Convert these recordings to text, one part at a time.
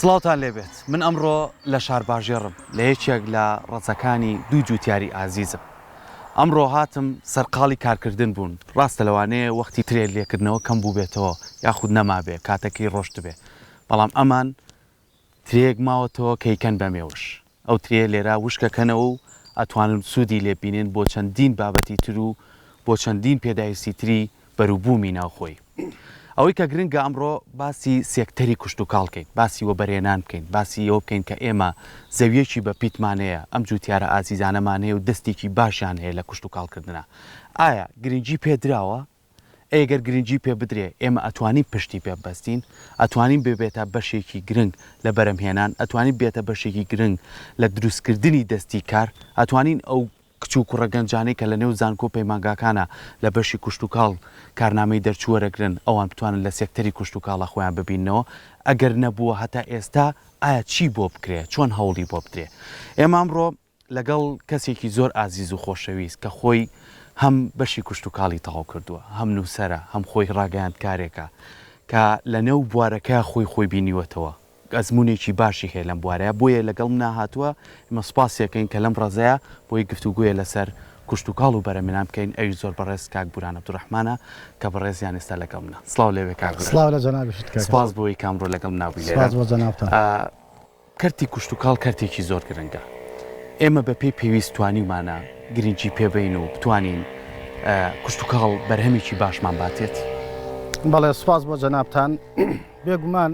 سڵاوتان لێبێت من ئەمڕۆ لە شارباژێڕم لە یەکێک لە ڕەزەکانی دوو جوتیاری ئازیزم ئەمڕۆ هاتم سەرقاڵی کارکردن بوون ڕاستە لەوانەیە وەختی ترێ لێکردنەوە کەم بووبێتەوە یاخود نەمابێ کاتەکەی ڕۆشتبێ بەڵام ئەمان ترێیەک ماوەتەوە کە ئەیکەن بە مێوژ. ئەو ترێیە لێرە وشکەکەنەوە و ئەتوانن سوودی لێ بینن بۆ چەندین بابەتی تر و بۆ چەندین پێداویستی تری بەروبوومی ناوخۆیی. ئەوەی کە گرنگە ئەمڕۆ باسی سێکتەری کوشتوکاڵ کەین، باسی وەبەرهێنان بکەین، باسی ئەوە بکەین کە ئێمە زەوییەکی بەپیتمان هەیە، ئەم جووتیارە ئازیزانەمان هەیە و دەستێکی باشیان هەیە لە کوشتوکاڵکردنا. ئایا گرنگی پێ دراوە؟ ئەی گەر گرنگی پێ بدرێ ئێمە ئەتوانین پشتی پێ ببەستین، ئەتوانین ببێتە بەشێکی گرنگ لە بەرەمهێنان، ئەتوانین بێتە بەشێکی گرنگ لە دروستکردنی دەستی کار، ئەتوانین ئەو کچ و کوڕە گەنجانەی کە لە نێو زانکۆ و پەیمانگاکانا لە بەشی کوشتوکاڵ کارنامەی دەرچوو وەرەگرن ئەوان بتوانن لە سێکتەری کوشتوکاڵا خۆیان ببیننەوە، ئەگەر نەبووە هەتا ئێستا ئایا چی بۆ بکرێ چۆن هەوڵی بۆ بدرێ؟ ئێمە ئەمڕۆ لەگەڵ کەسێکی زۆر ئازیز و خۆشەویست کە خۆی هەم بەشی کوشتوکاڵی تەواو کردووە، هەم نووسەرە، هەم خۆی ڕاگەیاندکارێکە کە لە نێو بوارەکەیا خۆی خۆی بینیوەتەوە، ئەزموونێکی باشی هەیە لەم بوارەیا، بۆیە لەگەڵ منا هاتووە، ئێمە سوپاسی ئەکەین کە لەم ڕەزەیا بۆی گفتوگۆیە لەسەر کوشتوکاڵ و بەرەمێنان بکەین، ئەویش زۆر بەڕێز کاک بوران عەبدولڕەحمانە کە بەڕێزیان ئێستا لەگەڵ منە. سڵاو لێبێ کاک بوران. سڵاو لە جەنابیشت کاک. سوپاس بۆی کە ئەمڕۆ لەگەڵ منا بووی لێرە. سوپاس بۆ جەنابتان. کەرتی کوشتوکاڵ کەرتێکی زۆر گرنگە، ئێمە بەپێی پێویست توانیومانە گرنگی پێبەین و بتوانین کوشتوکاڵ بەرهەمێکی باشمان باتێت؟ بەڵێ سوپاس بۆ جەنابتان، بێگومان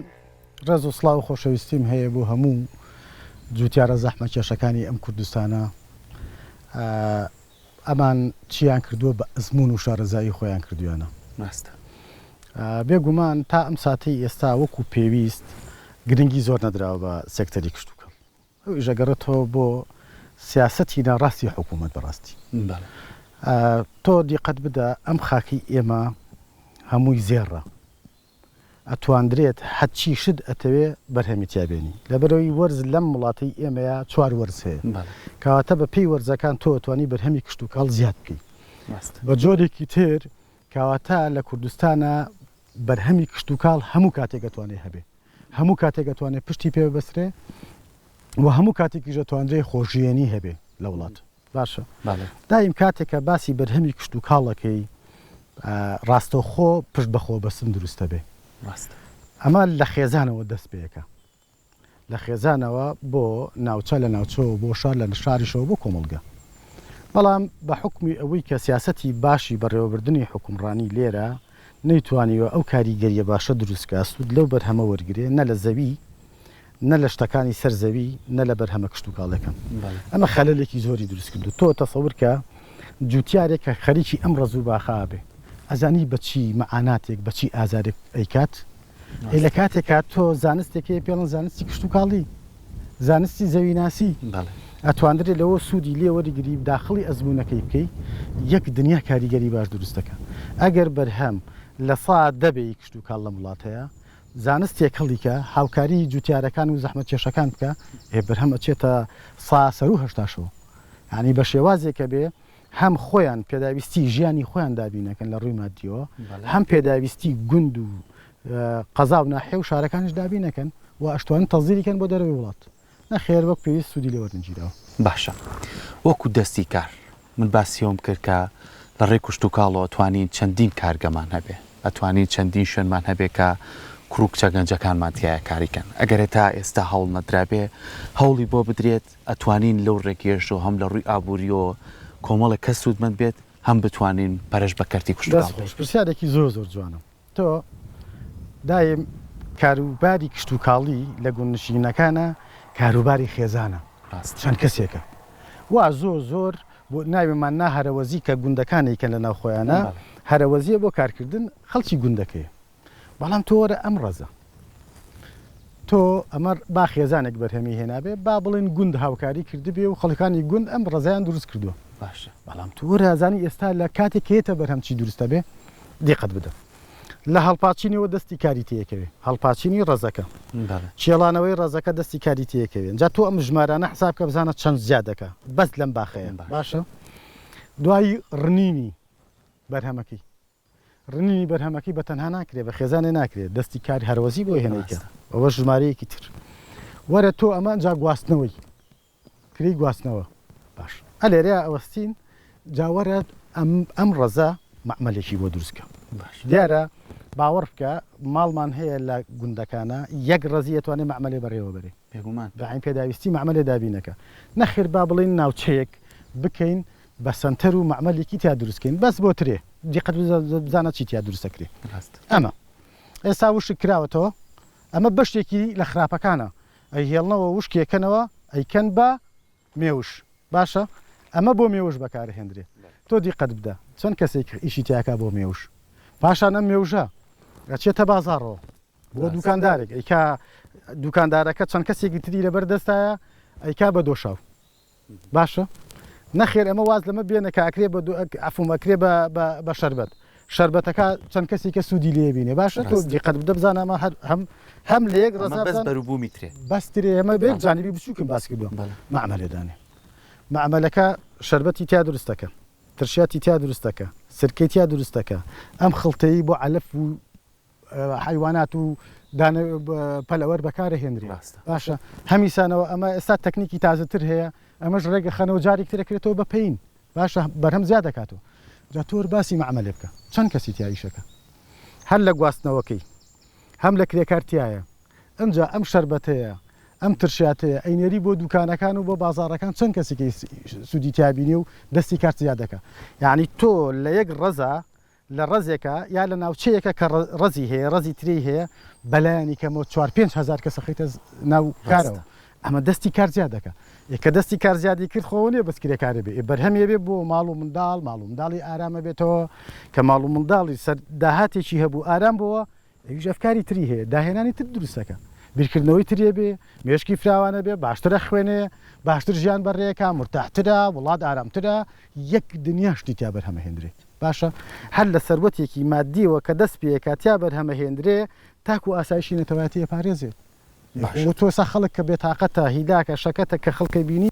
ڕێز و سڵاو و خۆشەویستیم هەیە بۆ هەموو جوتیارە زەحمەکێشەکانی ئەم کوردستانە، ئەمان چیان کردووە بە ئەزموون و شارەزایی خۆیان کردویانە. ڕاستە. بێ گومان تا ئەم ساتەی ئێستا وەکو پێویست گرنگی زۆر نەدراوە بە سێکتەری کشتوکاڵ. ئەو ئیشە گەڕێتەوە بۆ سیاسەتی ناڕاستی حکوومەت بەڕاستی. بەڵێ. تۆ دیقەت بدە ئەم خاکەی ئێمە هەمووی زێڕە. ئەتواندرێت هەرچی شت ئەتەوێ بەرهەمی تیا بێنی لەبەرئەوەی وەرز لەم وڵاتەی ئێمەیا چوار وەرز هەیە کەواتە بە پێی وەرزەکان تۆ ئەتوانی بەرهەمی کشتوکاڵ زیاد بکەی بە جۆرێکی تر کەواتە لە کوردستانا بەرهەمی کشتوکاڵ هەموو کاتێک ئەتوانێ هەبێ هەموو کاتێک ئەتوانێ پشتی پێ ببەسترێ و هەموو کاتێکیش ئەتوانرێ خۆشژیێنی هەبێ لە وڵات. باشە دایم کاتێک کە باسی بەرهەمی کشتوکاڵ ئەکەی ڕاستەوخۆ پشت بە خۆبەستن دروست ئەبێ ئەمە لە خێزانەوە دەست پێکە لە خێزانەوە بۆ ناوچە لە ناوچەوە بۆ شار لە شاریشەوە بۆ کۆمەڵگە بەڵام بە حکومی ئەوەی کە سیاسەتی باشی بەڕێوەبردنی حکومڕانی لێرە نەیتوانیوە ئەو کاریگەریە باشە دروستکە سوود لەو بەرهەمە وەرگێ نە لە زەوی نە لە شتەکانی سەر زەوی نە لە بەرهەمە کشتوکاڵیەکان. ئەمە خەلەلێکی زۆری دروست کردووە. تۆ تەسەور کە جوتیارێک کە خەریکی ئەم ڕەز و باخە ئەبێ ئەزانی بە چی مەعاناتێک بە چی ئازارێک ئەیکات؟ ئەی لە کاتێکا تۆ زانستێک هەیە پێڵن زانستی کشتوکاڵی، زانستی زەویناسی، ئەتواندرێ لەوە سوودی لێ وەرگری داخڵی ئەزموونەکەی بکەی یەک دنیا کاریگەری باش دروست دەکا. ئەگەر بەرهەم 10% بێ ی کشتوکاڵ لەم وڵاتەیا زانست تێکەڵی کە، هاوکاری جوتیارەکان و زەحمەتکێشەکان بکە، ئێ بەرهەم ئەچێتە سا سەروو هەشتاشەوە. یانی بە شێوازێک ئەبێ هەم خۆیان پێداویستی ژیانی خۆیان دابین ئەکەن لە ڕووی مادیەوە، هەم پێداویستی گوند و قەزا و ناحیە و شارەکانیش دابین ئەکەن و ئەشتوانن تەسدیری کەن بۆ دەرەوەی وڵات. نەخێر وەک پێویست سوودی لێ وەرنەگیراوە. باشە وەکو دەستی کار من باسی ئەوەم کرد کە لە ڕێی کوشتوکاڵەوە توانین چەندین کارگەمان هەبێ ئەتوانین چەندین شوێنمان هەبێ کە کوڕ و کچە گەنجەکانمان تیایا کاری کەن ئەگەر تا ئێستا هەوڵ نەدرابێ هەوڵی بۆ بدرێت ئەتوانین لەو ڕێگەیەشەوە هەم لە ڕووی ئابووریەوە کۆمەڵێک کەس سوودمەند بێت هەم بتوانین پەرەش بە کەرتی کوشتوکاڵ دەست خۆش پرسیارێکی زۆر زۆر جوانە. تۆ دایم کاروباری کشتوکاڵی لە گوندنشینەکانە کاروباری خێزانە چەند کەسێکە وا زۆر زۆر بۆ ناوێمان نا هەرەوەزی کە گوندەکان ئەیکەن لە ناو خۆیانە هەرەوەزیە بۆ کارکردن خەڵکی گوندەکەیە بەڵام تۆ وەرە ئەم ڕەزە. تۆ ئەمە با خێزانێک بەرهەمی هێنابێ با بڵێن گوند هاوکاری کردبێ و خەڵکانی گوند ئەم ڕەزایان دروست کردووە. باشە. بەڵام تۆ وەرە ئەزانی ئێستا لە کاتێک کە یەتە بەرهەم چی دروست ئەبێ؟ دیقەت بدە. لە هەڵپاچینەوە دەستی کاری تێکەوێ. هەڵپاچینی ڕەزەکە. بەڵێ. کێڵانەوەی ڕەزەکە دەستی کاری تێکەوێ. جا تۆ ئەم ژمارانە حساب کە بزانە چەند زیاد دەکا بەس لەم باخەیە. باشە. باشە. دوایی ڕنینی بەرهەمەکەی. ڕنینی بەرهەمەکەی بە تەنها ناکرێ، بە خێزانێ ناکرێ، دەستی کاری هەرەوەزی بۆ هێنەیکە، ئەوەش ژمارەیەکی تر. وەرە تۆ ئەمە ئنجا گواستنەوەی، کرێی گواستنەوە. باش ئە لێرەیا ئەوەستین، جا وەرە ئەم ئەم ڕەزە مەعمەلێکی بۆ دروست کە. باش. دیارە باوەڕ بکە ماڵمان هەیە لە گوندەکانا یەک ڕەزی ئەتوانێ مەعمەلێ بەڕێوە بەرێ. بێگومان. بەعین پێداویستی مەعمەلێ دابینەکا. نەخێر با بڵێین ناوچەیەک بکەین بە سەنتەر و مەعمەلێکی تیا دروست کەین بەس بۆ ترێ دیقەت بزانە چی تیا دروست دەکرێ. ئەمە ئێستا وشک کراوەتەوە ئەمە بەشێکی لە خراپەکانە ئەیهێڵنەوە وشکێکەنەوە ئەیکەن بە مێوش باشە ئەمە بۆ مێوش بەکارهێندرێ تۆ دیقەت بدە چەند کەسێک ئیشی تیاکا بۆ مێوش پاشان ئەم مێوژە ئەچێتە بازاڕەوە بۆ دوکاندارێک ئەیکا دوکاندارەکە چەند کەسێکی تری لەبەر دەستایە ئەیکا بە دۆشاو باشە نەخێر ئەمە واز لەمە بێنە کە ئەکرێ بە عەفوم ئەکرێ بە بە شەربەت شەربەتەکە چەند کەسی کە سوودی لێ بینێ باشە تۆ دیقەت بدە بزانە ئەمە هەر هەم هەم لە یەک ڕەزا بەس بەروبوومی ترێ بەس ترێ ئەمە بێ جانبی بچووکم باس کردووە مەعمەلێ دانێ مەعمەلەکە شەربەتی تیا دروست دەکە ترشیاتی تیا دروست دەکە سرکەی تیا دروست دەکە ئەم خڵتەی بۆ عەلەف و حەیوانات و دانە پەلەوەر بەکارەهێنرێ ڕاستە. باشە هەمیسانەوە ئەمە ئێستا تەکنیکی تازەتر هەیە ئەمەش ڕێگە خەنەوە جارێک تر ئەکرێتەوە بە پەین باشە بەرهەم زیاد دەکاتەوە جا تۆر باسی مەعمەلێ بکە چەند کەسی تیا ئیشەکە هەر لە گواستنەوەکەی هەم لە کرێکار تیایە ئەمجا ئەم شەربەتەیە ئەم ترشیاتەیە ئەینێری بۆ دوکانەکان و بۆ بازاڕەکان چەند کەسێکی سوودی تیابینێ و دەستی کار زیاد دەکا یعنی تۆ لە یەک ڕەزا لە ڕەزێکا یا لە ناوچەیەکە کە ڕەزی هەیە، ڕەزی ترێی هەیە، بەلایەنی کەمەوە چوار 5000 کەس ئەخەیتە ناو کارەوە. ئەمە دەستی کار زیاد دەکا. ئێ کە دەستی کار زیادی کرد خۆ ئەوە نییە بەس کرێکارێ بێ، ئێ بەرهەمی ئەبێ بۆ ماڵ و منداڵ، ماڵ و منداڵی ئارام ئەبێتەوە، کە ماڵ و منداڵی سەر داهاتێکی هەبوو ئارام بۆوە، ئەویش ئەفکاری تری هەیە، داهێنانی تر دروست ئەکا، بیرکردنەوەی تری ئەبێ، مێشکی فراوان ئەبێ، باشتر ئەخوێنێ، باشتر ژیان بەڕێ ئەکا، مورتاحترە، وڵات ئارامترە، یەک دنیا شتی تیا بەرهەم ئەهێندرێ. باشە هەر لە سەروەتێکی مادیەوە کە دەست پێکا تیا بەرهەمەهێندرێ تاکو ئاسایشی نەتەوایەتی ئەپارێزێ. باشە. تۆ ئێستا خەڵک کە بێتاقەتە، هیلاکە، شەکەتە کە خەڵکەی بینی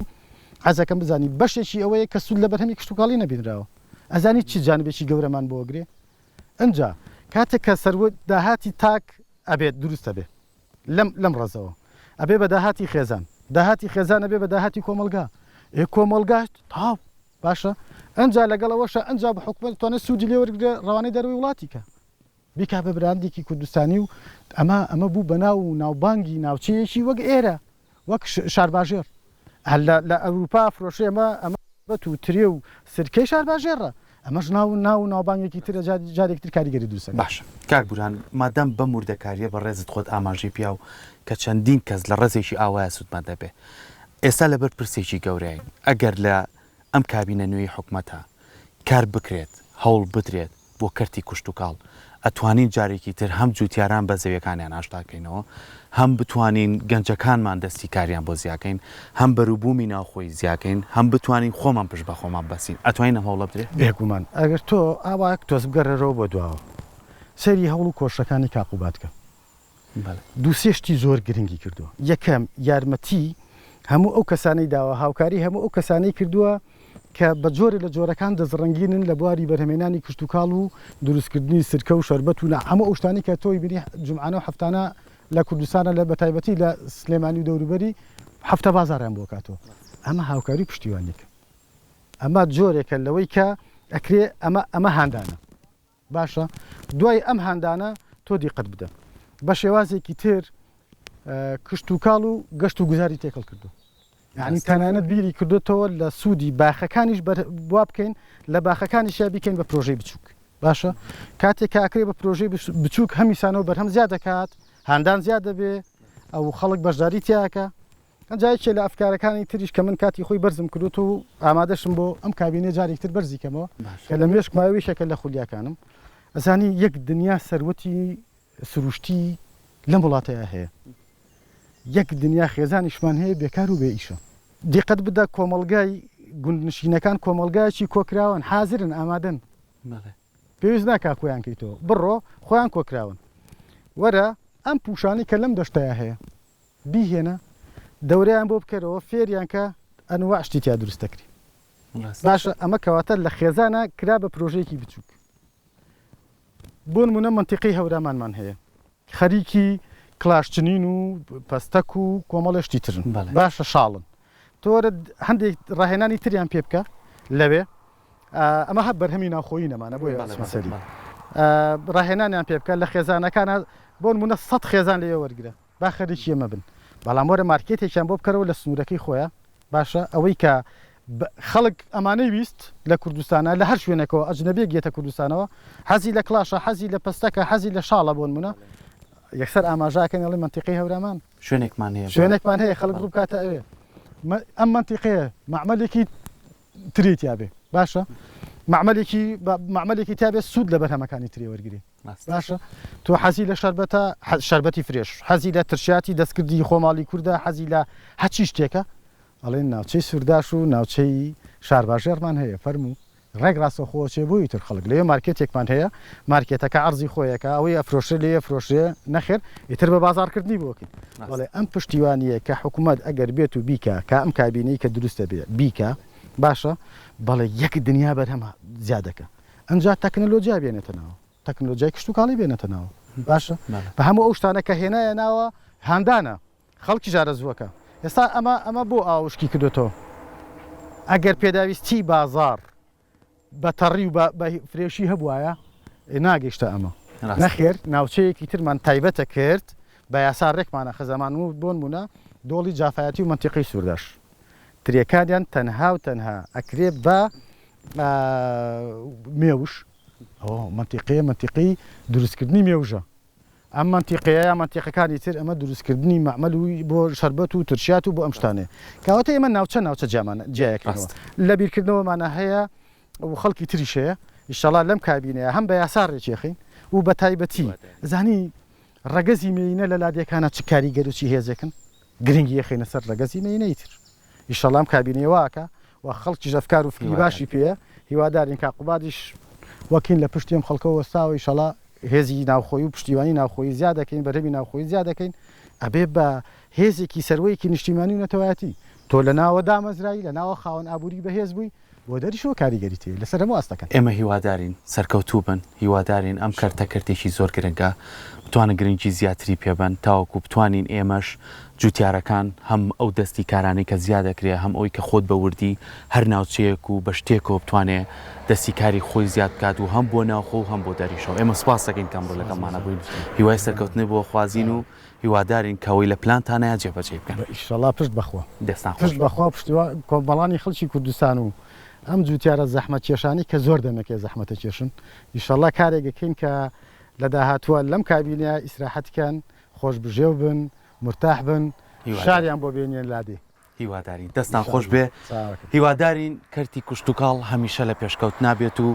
حەزەکەم بزانی بەشێکی ئەوەیە کە سوود لە بەرهەمی کشتوکاڵی نەبینراوە. ئەزانی چ جانبێکی گەورەمان بۆ ئەگرێ؟ ئنجا کاتێک کە سەروەت داهاتی تاک ئەبێت دروست ئەبێ لەم لەم ڕەزەوە ئەبێ بە داهاتی خێزان، داهاتی خێزان ئەبێ بە داهاتی کۆمەڵگا، ئێ کۆمەڵگاش تەواو باشە ئەنجا لەگەڵ ئەوەشا ئەنجا بە حکومەت دەتوانێت سوودی لێ وەرگرێ ڕەوانەی دەرەوەی وڵاتی کە بیکا بە براندێکی کوردستانی و ئەمە ئەمە بوو بە ناو و ناوبانگی ناوچەیەکی وەک ئێرە وەک شارباژێڕ هەر لە لە ئەوروپا فرۆشێ ئەمە ئەمە بەت و ترێ و سرکەی شارباژێڕە ئەمەش ناو ناو و ناوبانگێکی ترە جارێکی تر کاریگەری دروست دەکات. باشە کاک بورهان مادام بەم وردەکاریە بەڕێزت خۆت ئاماژەی پیا و کە چەندین کەس لە ڕەزێکی ئاوایا سوودمەند دەبێ ئێستا لەبەر پرسێکی گەورەین ئەگەر لە ئەم کابینە نوێی حکومەتە کار بکرێت هەوڵ بدرێت بۆ کەرتی کوشتوکاڵ ئەتوانین جارێکی تر هەم جوتیاران بە زەویەکانیان ئاشتاکەینەوە هەم بتوانین گەنجەکانمان دەستی کاریان بۆ زیاکەین هەم بەروبوومی ناوخۆی زیاکەین هەم بتوانین خۆمان پشت بە خۆمان بەسین ئەتوانین ئەم هەوڵە بدرێ؟ بێگومان ئەگەر تۆ ئاوا تۆز بگەڕێرەوە بۆ دواوە سەیری هەوڵ و کۆششەکانی کاک قوباد کە دوو سێ شتی زۆر گرنگی کردووە، یەکەم، یارمەتی هەموو ئەو کەسانەی داوە، هاوکاری هەموو ئەو کەسانەی کردووە کە بە جۆرێ لە جۆرەکان دەستڕەنگینن لە بواری بەرهەمهێنانی کشتوکاڵ و دروستکردنی سرکە و شەربەت و هەموو ئەو شتانەی کە تۆی بینی جومعانە و هەفتانە لە کوردستانە لە بەتایبەتی لە سلێمانی و دەوروبەری هەفتە بازاڕیان بۆ کاتەوە. ئەمە هاوکاری و پشتیوانیەکە. ئەمە جۆرێکە لەوەی کە ئەکرێ ئەمە ئەمە هاندانە. باشە دوای ئەم هاندانە تۆ دیقەت بدە بە شێوازێکی تر کشتوکاڵ و گەشت و گوزاری تێکەڵ کردو یعنی تەنانەت بیری کردوتەوە لە سوودی باخەکانیش وا بکەین لە باخەکانیشیا بیکەین بە پرۆژەی بچووک باشە کاتێک کاکرێ بە پرۆژەی بچووک هەمیسانەوە بەرهەم زیاد دەکات هاندان زیاد دەبێ ئەو خەڵک بەشداری تیاکە ئەنجا یەکێ لە ئەفکارەکانی تریش کە من کاتی خۆی بەرزم کردووەتەوە و ئامادەشم بۆ ئەم کابینەیە جارێکی تر بەرزی کەمەوە کە لە مێشکمایەوە یەکێکە لە خولیاکانم ئەزانی یەک دنیا سەروەتی سروشتی لەم وڵاتەیا هەیە. یەک دنیا خێزانیشمان هەیە بێکار و بێ ئیشە. دیقەت بدە کۆمەڵگای گوندنشینەکان کۆمەڵگایەکی کۆکراوەن، حازرن، ئامادەن. پێویست ناکا کۆیان کەیتەوە، بڕۆ خۆیان کۆکراون. وەرە ئەم پووشانەی کە لەم دەشتەیا هەیە بیهێنە دەورەیان بۆ بکەرەوە فێریان کە ئەنواع شتی تیا دروست دەکرێ. باشە ئەمە کەواتە لە خێزانا کرا بە پرۆژەیەکی بچووک. بۆ نموونە مەنتیقەی هەورامانمان هەیە خەریکی کڵاش چنین و پەستەک و کۆمەڵێ شتی ترن باشە شاڵن تۆ وەرە هەندێک ڕاهێنانی تریان پێ بکە لەوێ ئەمە هە بەرهەمی ناوخۆیی نەمانە بۆیە ئەچمە سەری ڕاهێنانیان پێ بکە لە خێزانەکانە بۆ نموونە سەد خێزان لەوێ وەرگرە با خەریکی ئێمە بن بەڵام وەرە مارکێتێکیان بۆ بکەرەوە لە سنوورەکەی خۆیان باشە ئەوەی کە خەڵک ئەمانەی ویست لە کوردستانە لە هەر شوێنێکەوە ئەجنەبیەک یەتە کوردستانەوە حەزی لە کڵاشە حەزی لە پەستەکە حەزی لە شاڵە بۆ نمونە یەکسەر ئاماژەکەن ئەڵێ مەنتیقەی هەورامان شوێنێکمان هەیە شوێنێکمان هەیە خەڵک ڕوو بکاتە ئەوێ ئەم مەنتیقەیە مەعمەلێکی تری تیابێ باشە مەعمەلێکی مەعمەلێکی تیابێ سوود لە بەرهەمەکانی ترێ وەرگری باشە تۆ حەزی لە شەربەتە شەربەتی فرێش حەزی لە ترشیاتی دەستکردی خۆماڵی کوردە حەزی لە هەچی شتێکە ئەڵێن ناوچەی سورداش و ناوچەی شارباژێڕمان هەیە فەرموو ڕێک ڕاستەوخۆ ئەچێ بۆ ئیتر خەڵک لەوێ مارکێتێکمان هەیە مارکێتەکە عەرزی خۆیەکە ئەوەی ئەفرۆشرێ لێی ئەفرۆشرێ نەخێر ئیتر بە بازاڕکردنی بۆ ئەکەین بەڵێ ئەم پشتیوانییە کە حکومەت ئەگەر بێت و بیکا کە ئەم کابینەی کە دروست دەبێ بیکا باشە بەڵێ یەک دنیا بەرهەم زیاد دەکا ئەنجا تەکنەلۆجیا بێنێتە ناوە تەکنەلۆجیای کشتوکاڵی بێنێتە ناوە باشە بە هەموو ئەو شتانە کە هێنایە ناوە هاندانە خەڵکیش ئارەزووەکە. ئێستا ئەمە ئەمە بۆ ئاوشکی کردۆتەوە؟ ئەگەر پێداویستیی بازاڕ بە تەڕی و بە بە فرێشی هەبوایە ناگەیشتە ئەمە. نەخێر ناوچەیەکی ترمان تایبەتە کرد بە یاسا ڕێکمانە خزەمان و بۆنموونە دۆڵی جافایەتی و مەنتیقەی سوورداش ترێکانیان تەنها و تەنها ئەکرێ بە مێوژ ئەوە مەنتیقەیە مەنتیقەی دروستکردنی مێوژە. ئەم مەنتیقەیە یا مەنتیقەکانی تر ئەمە دروستکردنی مەعمەل و بۆ شەربەت و ترشیات و بۆ ئەم شتانەیە کەواتە ئێمە ناوچە ناوچە جیامان جیایەکەینەوە لە بیرکردنەوەمانە هەیە و خەڵکی تریش هەیە ئیشەڵا لەم کابینەیە هەم بە یاسا ڕێکیەخەین و بە تایبەتی زانی ڕەگەزی مێینە لە لادێکانە چ کاریگەر و چی هێزێکن گرنگی یەخەینە سەر ڕەگەزی مێینەی تر ئیشەڵا ئەم کابینەیە وا ئەکا و خەڵکیش ئەفکار و فکری باشی پێیە هیوادارین کاک قوبادیش وەک هین لە پشتی ئەم خەڵکەوە وەستاوە ئیشەڵا هێزی ناوخۆیی و پشتیوانی ناوخۆیی زیاد دەکەین بەرهەمی ناوخۆیی زیاد دەکەین ئەبێ بە هێزێکی سەروەیەکی نیشتیمانی و نەتەوایەتی تۆ لە ناوە دامەزرای لە ناوە خاوەن ئابووری بەهێز بووی بۆ دەریشەوە کاریگەریت هەیە لەسەر هەموو ئاستەکان. ئێمە هیوادارین سەرکەوتوو بن، هیوادارین ئەم کەرتە کەرتێکی زۆر گرنگە بتوانن گرنگی زیاتری پێ بەن تاوەکو بتوانین ئێمەش جوتیارەکان هەم ئەو دەستی کارانەی کە زیاد دەکرێ هەم ئەوی کە خۆت بە وردی هەر ناوچەیەک و بە شتێکەوە بتوانێ دەستی کاری خۆی زیاد بکات و هەم بۆ ناوخۆ و هەم بۆ دەریشەوە ئێمە سپاس دەکەین کە ئەمڕۆ لەگەڵمانە بووین هیوای سەرکەوتنت بۆ خوازین و هیوادارین کە ئەوەی لە پلانتانایە جێبەجێی بکەن. ئیشەڵا پشت بەخوا. دەستان خۆش پشت بەخوا و پشتیوا کۆمەڵانی خەڵکی کوردستان و ئەم جوتیارە زەحمەتکێشانەی کە زۆر دەمێکە زەحمەتەکێشن ئیشەڵا کارێک ئەکەین کە لە داهاتووە لەم کابینەیە ئیسراحەت کەن خۆشبژێو بن مورتاح بن شاریان بۆ بێنیەن لادێ. هیوادارین دەستان خۆش بێ هیوادارین کەرتی کوشتوکاڵ هەمیشە لە پێشکەوتنا بێت و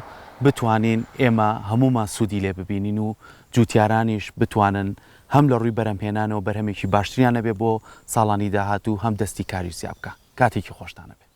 بتوانین ئێمە هەموومان سوودی لێ ببینین و جوتیارانیش بتوانن هەم لە ڕووی بەرهەمهێنانەوە بەرهەمێکی باشتریان هەبێ بۆ ساڵانی داهاتوو هەم دەستی کاریش زیا بکا کاتێکی خۆشتان هەبێ.